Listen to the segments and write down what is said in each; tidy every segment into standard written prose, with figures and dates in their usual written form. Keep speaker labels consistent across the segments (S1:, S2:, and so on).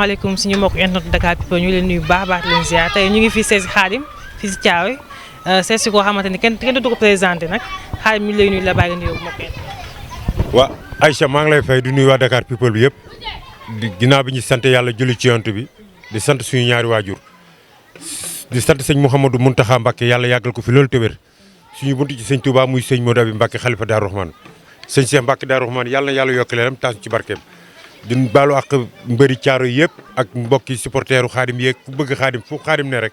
S1: maaleykum suñu mbokk internet Dakar People ñu leen nuyu baax baax leen ziar tey ñu ngi fii seesi Khadim fii si Thiaroye seesi koo xamante ni kenn du ko présenté nag Khadim ñu lay nuyu la bàyyi nga nuyoo mbokk internet.
S2: waa Aïcha maa ngi lay fay di nuyu waa Dakar People bi yëpp di ginnaaw bi ñu sant yàlla julli ci yonent bi di sant suñu ñaari waajur di sant sëñ Mouhamadou Mountakha Mbacké yàlla yàggal ko fi loolu te wér suñu buntu ci sëñ Touba muy sëñ Modou Abi Mbacké xalifa Darou Rahmane sëñ Cheikh Mbacké Darou Rahmane yàlla na yàlla yokk leeram taas ci barkeem di baalu ak mbëri Thiaroye yëpp ak mbokki supporteru Khadim yeeg ku bëgg Khadim fu Khadim ne rek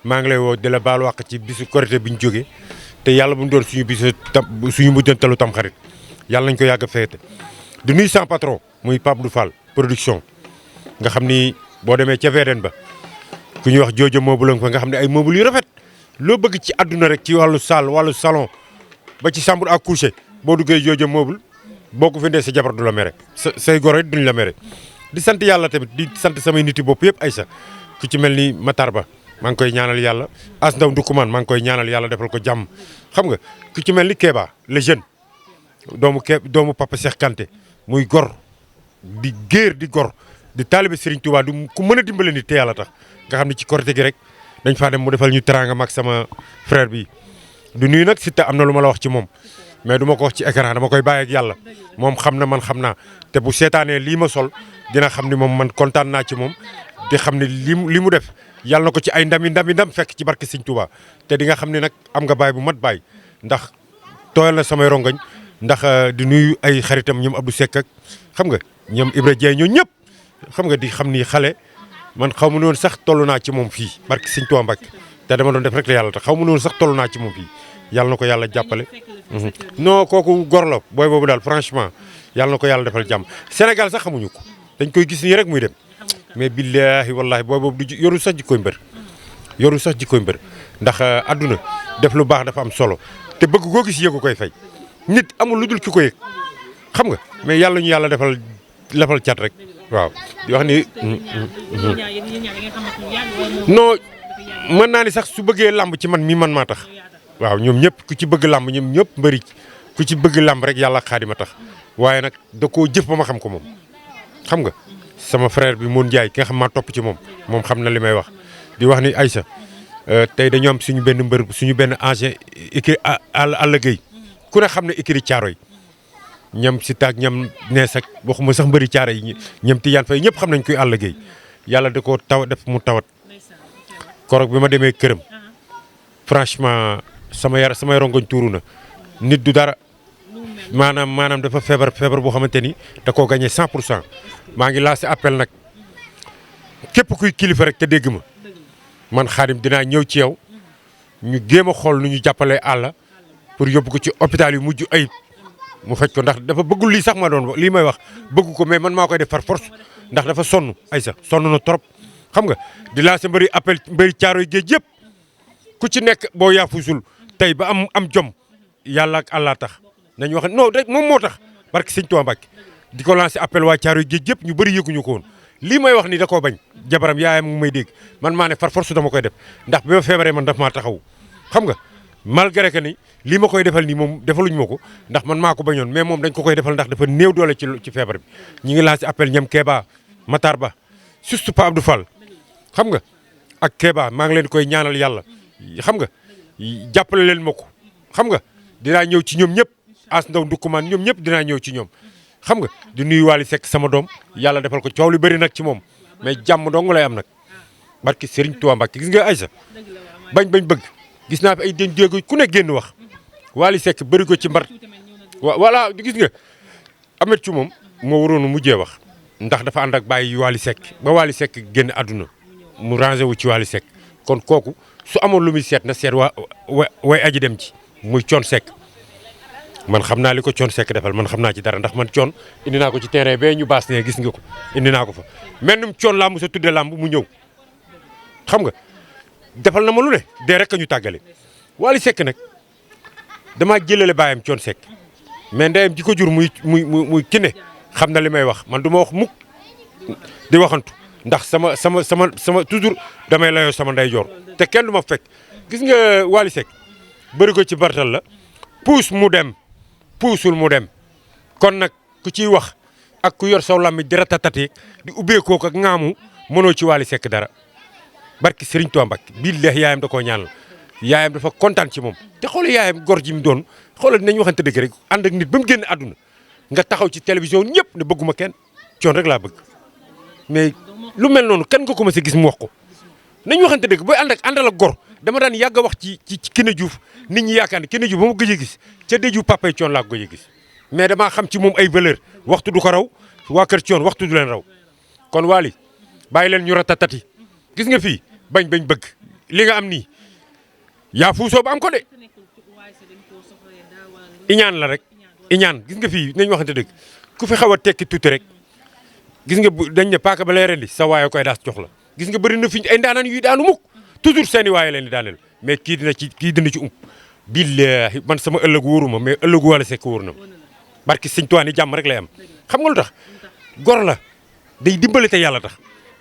S2: maa ngi lay woo di la baalu ak ci bisu Korité bi ñu jógee te yàlla bu mu doon suñu bisu suñu mujjantalu tam xarit yàlla nañ ko yàgg a feete di nuyu sans patron muy Pape Abdou Fall production nga xam ni boo demee ca VDN ba ku ñuy wax joojo meuble fa nga xam ne ay meuble yu rafet loo bëgg ci àdduna rek ci wàllu salle wàllu salon ba ci chambre à coucher boo duggee joojo meuble boo ko findee sa jabar du la mere say goro it duñ la mere di sant yàlla tamit di sant samay niti bopp yëpp ay sa ku ci mel ni Matar Ba maa ngi koy ñaanal yàlla As Ndaw Ndukumaan maa ngi koy ñaanal yàlla defal ko jàmm xam nga ku ci mel ni Kéba le jeune doomu Papa Cheikh Kanté muy gor di géer di gor di taalibe Serigne Touba du ku mën a dimbale nit te yàlla tax nga xam ne ci Korité gi rek dañ faa dem mu defal ñu teraanga mag sama frère bi du nuyu nag Siteu am na lu ma la wax ci moom mais du ma ko wax ci écran dama koy bàyyi ak yàlla moom xam na man xam naa te bu seetaanee lii ma sol dina xam ni moom man kontaan naa ci moom di xam ne li mu def yàlla na ko ci ay ndam fekk ci barke Serigne Touba te di nga xam ne nag am nga baay bu mat baay ndax tooyal na samay rongoñ ndax di nuyu ay xaritam ñoom Abdou Seck ak xam nga ñoom Ibra Dieng ñoo ñëpp xam nga di xam ni xale man xaw ma ne woon sax toll naa ci moom fii barke Serigne Touba Mbacké te dama doon def rek la yàlla tax xaw ma ne woon sax toll naa ci moom fii yàlla na ko yàlla jàppale. non kooku gor la booy boobu daal franchement yàlla na ko yàlla defal jàmm Sénégal sax xamuñu ko dañ koy gis nii rek muy dem mais billahi wallahi booy boobu du yoru sax jikkooy mbër ndax adduna def lu baax dafa am solo te bëgg koo gis yëgu koy fay nit amul lu dul ki ko yëg xam nga mais yàlla ñu yàlla defal cat rek waaw di wax ni non mën naa ni sax su bëggee làmb ci man mii man maa tax waaw ñoom ñëpp ku ci bëgg làmb ñoom ñëpp mbëri ku ci bëgg làmb rek yàlla Xaadima tax waaye nag da koo jëf ba ma xam ko moom xam nga sama frère bi Moon Ndiaye ki nga xam maa topp ci moom xam na li may wax di wax ni Aïssa tey dañoo am suñu benn mbër suñu benn ancien écurie Alla Gueye ku ne xam ne écurie Thiaroye ñam si taag ñam nees ak waxuma sax mbëri Thiaroye yi ñam Tidiane Faye ñëpp xam nañ koy Alla Gueye yàlla da koo def mu tawat korog bi ma demee këram franchement samay rongoñ tuuru na nit du dara maanaam dafa feebar boo xamante ni da koo gagné 100% maa ngi lancé appel nag képp kuy kilifa rek te dégg ma man Khadim dinaa ñëw ci yow ñu jéem a xool nu ñu jàppalee àlla pour yóbbu ko ci hôpital yu mujj ayib mu faj ko ndax dafa bëggul lii sax ma doon lii may wax bëggu ko mais man maa koy def par force ndax dafa sonn Aïssa sonn na trop xam nga di lancé mbëri appel mbëri Thiaroye géej yëpp ku ci nekk boo yaafusul tey ba am jom yàlla ak àllaa tax nañu wax non rek moom moo tax barke Sëñ Tuubaa Mbàkke di ko lancé appel waa Thiaroye géej yëpp ñu bëri yëguñu ko woon lii may wax ni da koo bañ jabaram yaayam mu may dégg man maa ne par force dama koy def ndax bi ma feebaree man daf maa taxaw xam nga malgré que ni lii ma koy defal nii moom defaluñ ma ko ndax man maa ko bañoon mais moom dañ ko koy defal ndax dafa néew doole ci feebar bi ñi ngi lancé appel ñam Kéba Matar Ba surtout Pape Abdou Fall xam nga ak Kéba maa ngi leen koy ñaanal yàlla xam nga jàppale leen ma ko xam nga dinaa ñëw ci ñoom ñëpp As Ndaw Ndukumaan ñoom ñëpp dinaa ñëw ci ñoom xam nga di nuyu Waly Seck sama doom yàlla defal ko coow li bëri nag ci moom mais jàmm dong lay am nag barki Serigne Touba Mbacké gis nga Aïssa bañ bëgg gis naa fi ay den jéego ku ne génn wax Waly Seck bëri ko ci mbar voilà gis nga Ameth Thiou moom moo waroon mujjee wax ndax dafa ànd ak bàyyi Waly Seck ba Waly Seck génn àdduna mu rangé wu ci Waly Seck kon kooku su amoon lu muy seet na seet way aji dem ci muy Thione Seck man xam naa li ko Thione Seck defal man xam naa ci dara ndax man Thione indi naa ko ci terrain bee ñu baas ne gis nga ko indi naa ko fa mennum Thione laa mos a tuddee làmb mu ñëw xam nga defal na ma lu ne dee rek ñu tàggale Waly Seck nag damaa jëlale baayam Thione Seck mais ndeyam ji ko jur muy kine xam na li may wax man du ma wax mukk di waxantu ndax sama toujours damay layoo sama ndeyjoor te kenn du ma fekk gis nga Waly Seck bëri ko ci bartal la puus mu dem puusul mu dem kon nag ku ciy wax ak ku yor saw lammi di ratatate di ubbeekoo ak ŋaamu mënoo ci Wally Seck dara barki Serigne Touba Mbacké billahi yaayam da koo ñaanal yaayam dafa kontaan ci moom te xoolal yaayam gor ji mu doon xoolal dinañ waxante dëgg rek ànd ak nit ba mu génn àdduna nga taxaw ci télévision ñëpp ne bëgguma kenn Thione rek laa bëgg mais lu mel noonu kan nga ko mës a gis mu wax ko nañ waxante dëgg booy àndal ak gor dama daan yàgg a wax ci Kiné Diouf nit ñi yaakaar ne Kiné Diouf ba ma gëj a gis ca déju papay Thione laa ko gëj a gis mais damaa xam ci moom ay valeur waxtu du ko raw waa kër Thione waxtu du leen raw kon Wally bàyyi leen ñu ratatati gis nga fii bañ bëgg li nga am nii yaa fuusoo ba am ko de iñaan la rek iñaan gis nga fii nañ waxante dëgg ku fi xaw a tekki tuuti rek gis nga dañ ne paaka ba lay rendi sa waaye koy daas jox la gis nga bëri na fi ay ndaanaan yuy daanu mukk toujours seeni waaye leen di daaneel mais kii dina ci ump billahi man sama ëllëg wóoruma mais ëllëgu Wally Seck wóor na barki Sëñ Tuubaa ni jàmm rek lay am xam nga lu tax gor la day dimbali te yàlla tax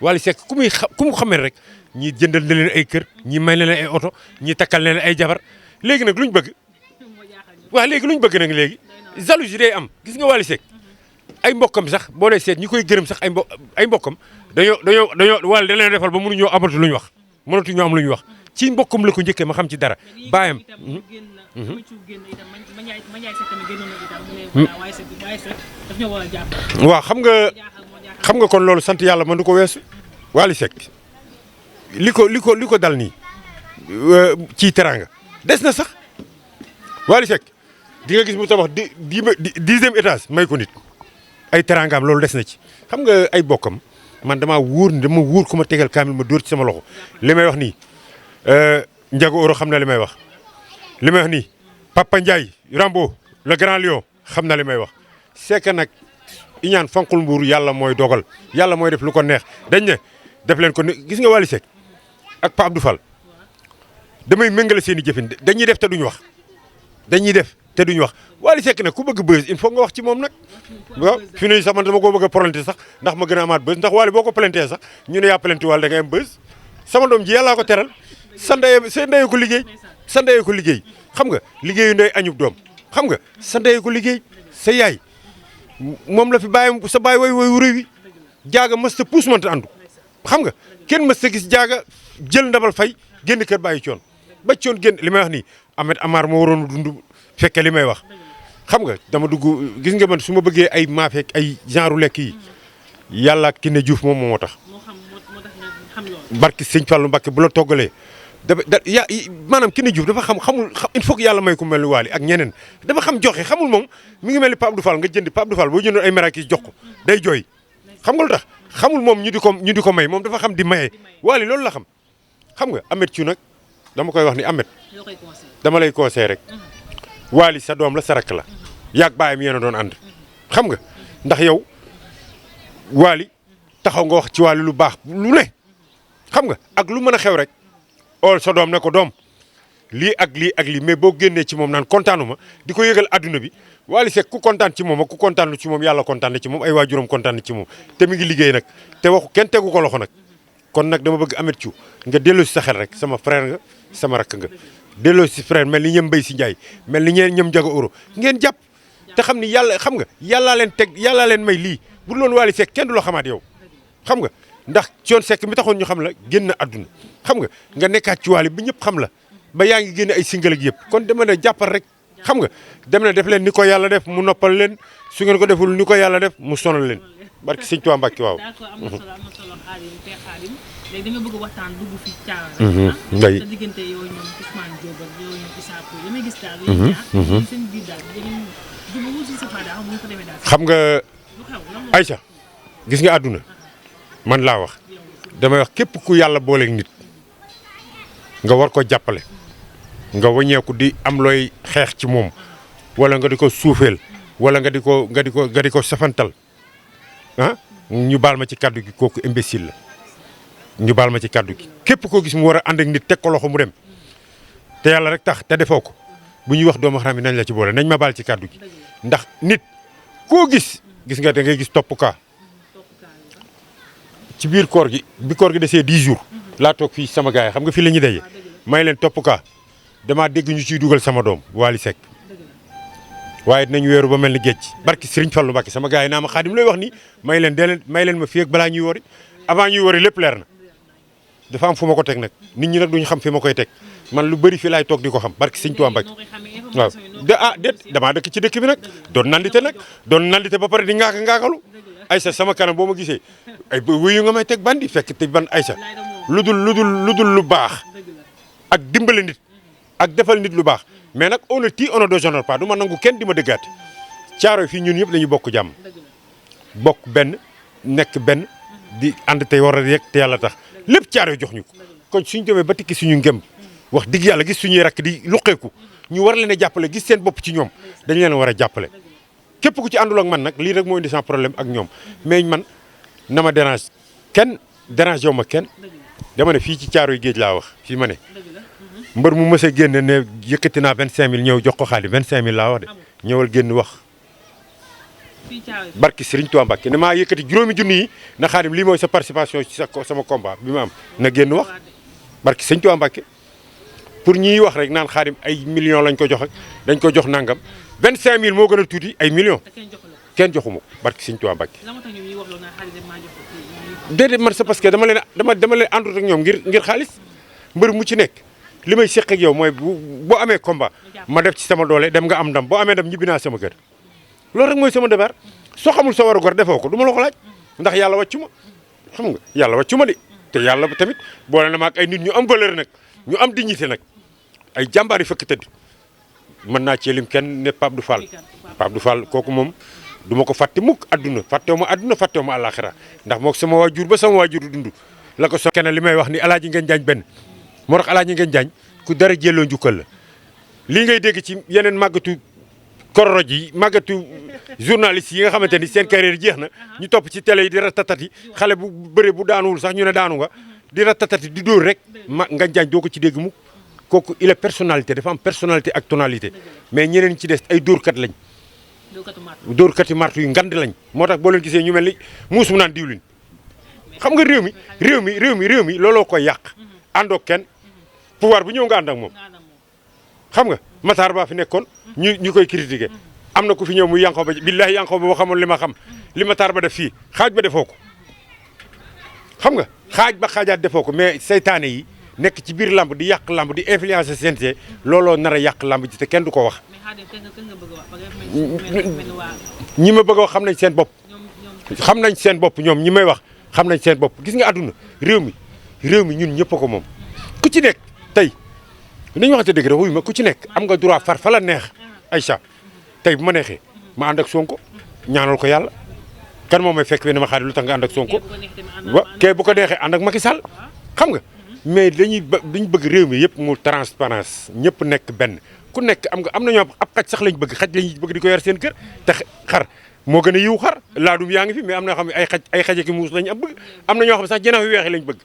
S2: Wally Seck ku mu xamee rek ñii jëndal na leen ay kër ñii may na leen ay oto ñii takkal na leen ay jabar léegi nag luñ bëgg waaw léegi luñ bëgg nag léegi jalousie day am gis nga Wally Seck ay mbokkam sax boo dee seet ñi koy gërëm sax ay mbokkam dañoo Wally da leen defal ba mënuñoo amatu lu ñu wax mënatuñoo am lu ñu wax ci mbokkam la ko njëkkee ma xam ci dara baayam waaw xam nga kon loolu sant yàlla mën du ko weesu Wally Seck li ko dal nii ci teraanga des na sax Wally Seck di nga gis mu tabax 10e étage may ko nit ay teraangaam loolu des na ci xam nga ay bokkam man dama wóor ku ma tegal kaamil ma dóor ci sama loxo li may wax nii Ndiago Oro xam na li may wax nii Papa Ndiaye Rambo le grand lion xam na li may wax c'est que nag iñaan fankul mbuur yàlla mooy dogal yàlla mooy def lu ko neex dañ ne def leen ko gis nga Wally Seck ak Pape Abdou Fall damay méngale seen i jëfin dañuy def te duñu wax Wally Seck nag ku bëgg buzz il faut nga wax ci moom nag waaw fi ne sax man dama ko bëgg a planté sax ndax ma gën a amaat buzz ndax Wally boo ko planté sax ñu ne yaa planté Wally da ngay am buzz sama doom ji yàllaa ko teral sa ndey ko liggéey xam nga liggéeyu ndey añub doom xam nga sa ndey ko liggéey sa yaay moom la fi bàyyam sa bàyyi way wu réew wi jaaga mës ta puus mënta andu xam nga kenn mës ta gis jaaga jël ndabal fay génn kër bàyyi Thione ba Thione génn li may wax nii Ahmed Amar moo waroon dund fekke li may wax xam nga dama dugg gis nga man su ma bëggee ay maafeek ay genre lekk yi yàlla ak Kiné Diouf moom moo tax barki Sëñ Fallu Mbakke bu la toggalee maanaam Kiné Diouf dafa xamul il faut que yàlla may ko mel ni Wally ak ñeneen dafa xam joxe xamul moom mi ngi mel ni Pape Abdou Fall nga jënd Pape Abdou Fall boo jëndoon ay marakis jox ko day jooy xam nga lu tax xamul moom ñu di ko may moom dafa xam di maye Wally loolu la xam nga Ameth Thiou nag dama koy wax ni Ameth dama lay conseillé rek Wally sa doom la sa rakk la yaag baayam yéen a doon ànd xam nga ndax yow Wally taxaw nga wax ci Wally lu baax lu ne xam nga ak lu mën a xew rek ool sa doom ne ko doom lii ak lii mais boo génnee ci moom naan kontaanuma di ko yëgal adduna bi Wally Seck ku kontaan ci moom ak ku kontaan ci moom yàlla kontaan na ci moom ay waajuram kontaan na ci moom te mi ngi liggéey nag te waxu kenn tegu ko loxo nag kon nag dama bëgg Ameth Thiou nga delloo si sa xel rek sama frère nga sama rakk nga delloo si frère mel ni ñëm Mbaye si Ndiaye mel ni ñeen ñëm Ndiago Oro ngeen jàpp te xam ni yàlla xam nga yàllaa leen may lii bu dul woon Wally Seck kenn du la xamaat yow xam nga ndax Thione Seck mi taxoon ñu xam la génn àdduna xam nga nekkaat ci Wally ba ñëpp xam la ba yaa ngi génne ay single ak yëpp kon dama ne jàppal rek xam nga dem na def leen ni ko yàlla def mu noppal leen su ngeen ko deful ni ko yàlla def mu sonal leen barki Sëñ Tuubaa Mbàkke waaw.
S1: d'accord am na solo Xaadim léegi da nga bëgg waxtaan dugg fi Thiaroye.
S2: ngay
S1: sa diggante yow ñoom Ousmane Diop ak yow ñoom Issa Pouye damay gis daal yéen ñaar seen biir daal dañuy jubóo si sa daal bu ñu ko demee daal.
S2: xam nga Aïcha gis nga àdduna man laa wax damay wax képp ku yàlla booleeg nit nga war ko jàppale nga waññeeku di am looy xeex ci moom wala nga di ko suufeel wala nga di ko safantal ñu baal ma ci kaddu gi kooku imbécile la ñu baal ma ci kaddu gi képp koo gis mu war a ànd ak nit teg ko loxo mu dem te yàlla rek tax te defoo ko bu ñuy wax doomu xaram yi nañ la ci boole nañ ma baal ci kaddu gi ndax nit koo gis nga da ngay gis topp kaa ci biir koor gi bi koor gi desee 10 jours laa toog fii sama gars yi xam nga fii la ñuy daje may leen topp kaa damaa dégg ñu ciy dugal sama doom Wally Seck waaye dinañ weeru ba mel ni géej barki Serigne Fallou Mbacké sama gars yi naa ma Xaadim looy wax ni may leen ma fii ak balaa ñuy wori avant ñuy wori lépp leer na dafa am fu ma ko teg nag nit ñi nag duñu xam fi ma koy teg man lu bëri fi laay toog di ko xam barki Serigne Touba Mbacké waaw déet damaa dëkk ci dëkk bi nag doon nandite ba pare di ngaakalu Aïssa sama kanam boo ma gisee ay wuyu nga may teg bandi fekk te ban Aïssa lu dul lu baax ak dimbale nit ak defal nit lu baax mais nag on ne déshonore pas du ma nangu kenn di ma dëggaat caaro fii ñun ñëpp dañuy bokk jàmm bokk benn nekk benn di ànd tey war a yegg te yàlla tax lépp caaro jox ñu ko kon suñ demee ba tikki suñu ngëm wax dëgg yàlla gis suñuy rakk di luqeeku ñu war leen a jàppale gis seen bopp ci ñoom dañ leen war a jàppale képp ku ci àndul ak man nag lii rek moo indi sans problème ak ñoom mais man na ma dérange kenn dérange yow ma kenn dama ne fii ci Caaroy géej laa wax fii ma ne mbër mu mës a génn ne yëkkati naa 25000 ñëw jox ko xaalis 25000 laa wax de ñëwal génn wax barki Serigne Touba Mbacké ne maa yëkkati juróomi junni yi na Xaadim lii mooy sa participation ci sama combat bi ma am na génn wax barki Serigne Touba Mbacké pour ñiy wax rek naan Xaadim ay millions lañ ko jox ak dañ ko jox nangam 25000 moo gën a tuuti ay millions kenn joxuma ko barki Serigne Touba Mbacké déedéet man c'est parce que dama leen àndut ak ñoom ngir xaalis mbër mu ci nekk li may seq ak yow mooy boo amee combat ma def ci sama doole dem nga am ndam boo amee ndam ñibbi naa sama kër loolu rek mooy sama devoir soo xamul sa war a gor defoo ko du ma la ko laaj ndax yàlla wàccu ma xam nga yàlla wàccu ma de te yàlla tamit boole na ma ak ay nit ñu am valeur nag ñu am dignité nag ay jàmbaar yi fëkk tëdd mën naa cee lim kenn ne Pape Abdou Fall kooku moom du ma ko fàtte mukk fàttewu ma àllaaxira ndax mook sama waajur ba sama waajur dund la ko so kenn li may wax ni alaaji ngeen jaañ benn moo tax alaaji ngeen jaañ ku dara jëloo njukkal la lii ngay dégg ci yeneen màggatu kororoj yi màggatu journaliste yi nga xamante ni seen carrière jeex na ñu topp ci télé yi di ratatati xale bu bëre bu daanuwul sax ñu ne daanu nga di ratatati di dóor rek ngeen jaañ doo ko ci dégg mukk kooku il est personnalité dafa am personnalité ak tonalité mais ñeneen ci des ay dóorkat lañ dóorkati martu yu ngand lañ moo tax boo leen gisee ñu mel ni muus mu naan diwlin xam nga réew mi looloo koy yàq àndoog kenn pouvoir bu ñëw nga ànd ak moom xam nga Matar Ba fi nekkoon ñu koy critiquer am na ku fi ñëw muy Yankhoba billahi Yankhoba boo xamoon li ma xam li Matar Ba def fii xaaj ba defoo ko xam nga xaaj ba xaajaat defoo ko mais seytaane yi nekk ci biir lamb di yàq lamb di influencer CNG looloo nar a yàq lamb ji te kenn du ko wax ñi ma bëgg a wax xam nañ seen bopp ñoom ñi may wax xam nañ seen bopp gis nga àdduna réew mi ñun ñëpp a ko moom ku ci nekk tey nañu waxante dëgg rek wuyu ma ku ci nekk am nga droit far fa la neex Aïcha tey bu ma neexee ma ànd ak Sonko ñaanal ko yàlla kan moom may fekk ne ma Xaadim lu tax nga ànd ak Sonko kay bu ko neexee ànd ak Macky Sall xam nga mais dañu bëgg réew mi yëpp mu transparence ñëpp nekk benn ku nekk am na ñoo ab xaj sax lañ bëgg xaj lañ bëgg di ko yor seen kër te xar moo gën a yiw xar laadum yaa ngi fi mais am na ñoo xam ne ay xaj ak muus lañ am bëgg am na ñoo xam ne sax jënax yu weex lañ bëgg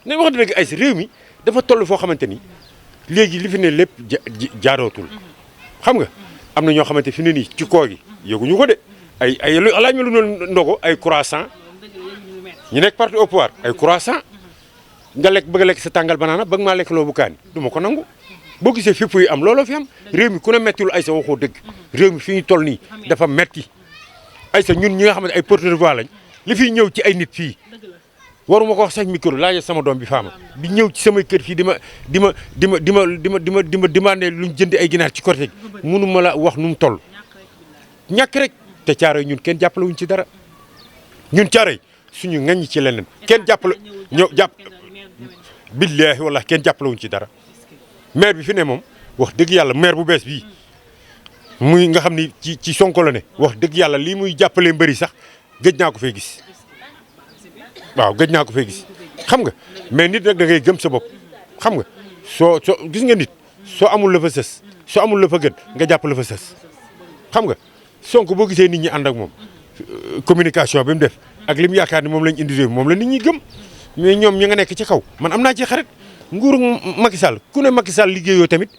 S2: ne wax dëgg ay si réew mi dafa toll foo xamante ni léegi li fi ne lépp jaarootul xam nga am na ñoo xamante fi ne nii ci koo gi yëguñu ko de ay laaj ma lu noonu ndogo ay croissant ñu nekk parti au pouvoir ay croissant nga bëgg a lekk sa tàngal banaana bëgg maa lekk loo bu kaani du ma ko nangu boo gisee fépp yi am looloo fi am réew mi ku ne mettiwul ay sa waxoo dëgg réew mi fi ñu toll nii dafa metti ay sa ñun ñi nga xamante ay porteur de voix lañ li fiy ñëw ci ay nit fii waruma ko wax sax micro laajal sama doom bi faama bi ñëw ci samay kër fii di ma demandé luñ jënd ay ginaar ci côté gi mënu ma la wax nu mu toll ñàkk rek te Caaroy ñun kenn jàppale wuñ ci dara ñun Caaroy suñu ngañ ci leneen kenn jàppale billaahi wallahi kenn jàppale wuñ ci dara maire bi fi ne moom wax dëgg yàlla maire bu bees bii muy nga xam ni ci Sonko la ne wax dëgg yàlla lii muy jàppalee mbëri sax gëj naa ko fay gis waaw gëj naa ko fay gis xam nga mais nit nag da ngay gëm sa bopp xam nga soo gis nga nit soo amul la fa sës soo amul la fa gën nga jàpp la fa sës xam nga Sonko boo gisee nit ñi ànd ak moom communication bi mu def ak li mu yaakaar ni moom lañ indi réew moom la nit ñi gëm mais ñoom ñi nga nekk ci kaw man am naa ci xarit nguuru Macky Sall ku ne Macky Sall liggéeyoo tamit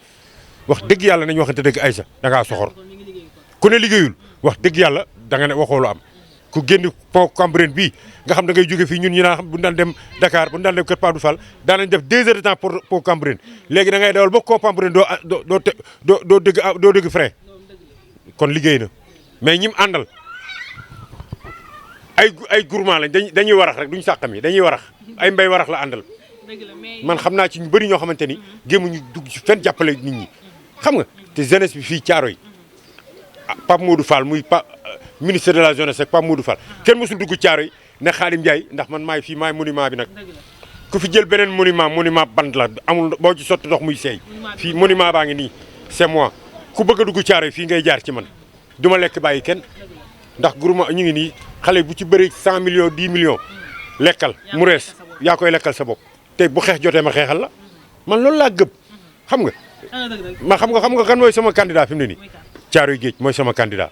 S2: wax dëgg yàlla nañu waxante dëgg Aïssa da ngaa soxor ku ne liggéeyul wax dëgg yàlla da nga ne waxoo lu am ku génn pont Cambérène bii nga xam da ngay jóge fii ñun ñu naan xam bu ñu daan dem Dakar bu ñu daan dem Kër Pape Fall daan nañ def 2 heures de temps pour pont Cambérène léegi da ngay dawal ba koo Cambérène doo dëgg frein kon liggéey na mais ñim àndal ay gourmand lañ dañuy warax rek duñ sàqam yi dañuy warax ay mbay warax la àndal man xam naa ci ñu bëri ñoo xamante ni gémmuñu dugg ci fenn jàppale nit ñi xam nga te jeunesse bi fii Thiaroye Pape Modou Fall muy ministre de la jeunesse ak Pape Modou Fall kenn mosul dugg Thiaroye ne Khadim Ndiaye ndax man maay fii maay monument bi nag ku fi jël beneen monument bant la amul boo ci sotti ndox muy seey fii monument baa ngi nii c'est moi ku bëgg a dugg Thiaroye fii ngay jaar ci man duma lekk bàyyi kenn ndax groupement ñu ngi nii xale bu ci bëri 100 millions 10 millions lekkal mu rees yaa koy lekkal sa bopp te bu xeex jotee ma xeexal la man loolu laa gëm xam nga ma xam nga kan mooy sama candidat fi mu ne nii Thiaroye Géej mooy sama candidat